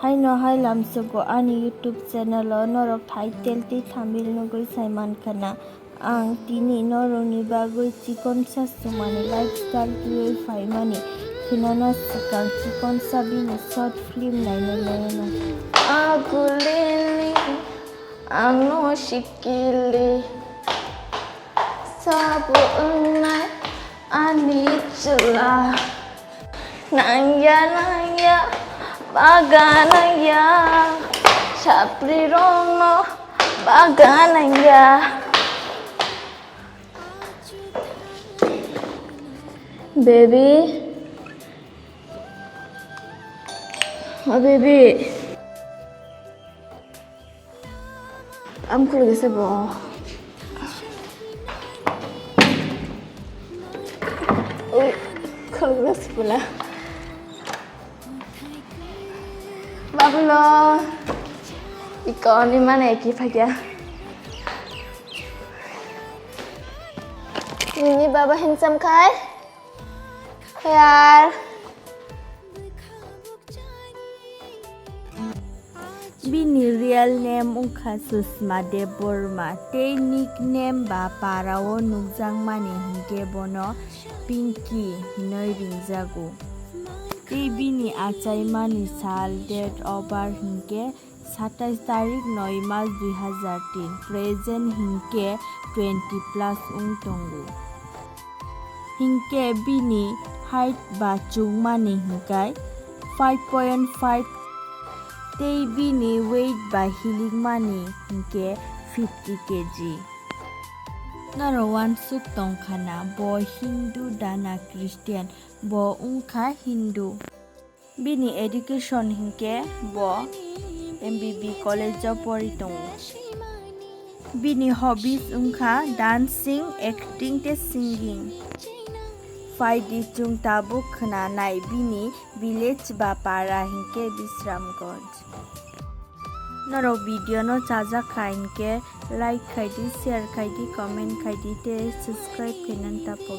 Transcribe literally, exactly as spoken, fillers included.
Haino hai lamsogo ani YouTube channel o norok title tei thumbnail nugwi sai mankha na. Ang tini norokni bagwi chikonsa swmani lifestyle twiwi phaimani khinana swkang chikonsa bini short film naina naino. Agulini ang no sikili sabo wngnai ani chwla. Nangya, nangya, baga nangya, sapri rongno baga nangya. Baby, oh baby. Am khulugwi se bo. Ui, khulugwi se bwla. Babulo. Iko ni mana eki phagya. Nini baba handsome khai? Yar. Bini real name wngkha Sushma Debbarma, tei nickname ba parao nukjakmani hinkhe bono Pinky hinwi ringjago. Tei bini achaimani sal, date of birth hinkhe satais tarik noi mas dui hazar tin, present hinkhe twenty plus wng tongo. Hinkhe bini height ba chukmani hinkhe five point five tei bini weight ba hilikmani hinkhe fifty K G. Norok uansuk tongkha na bo Hindu da na Christian? Bo wngkha Hindu. Bini education hinkhe bo M B B college o pori tongo. Bini hobbies wngkha dancing, acting tei singing. Phaidi chwng tabuk khwnanai bini village ba para hinkhe Bisramganj. Norok video no chajak kha hinkhe like khaidi, share khaidi, comment khaidi tei subscribe khainani ta pogdi.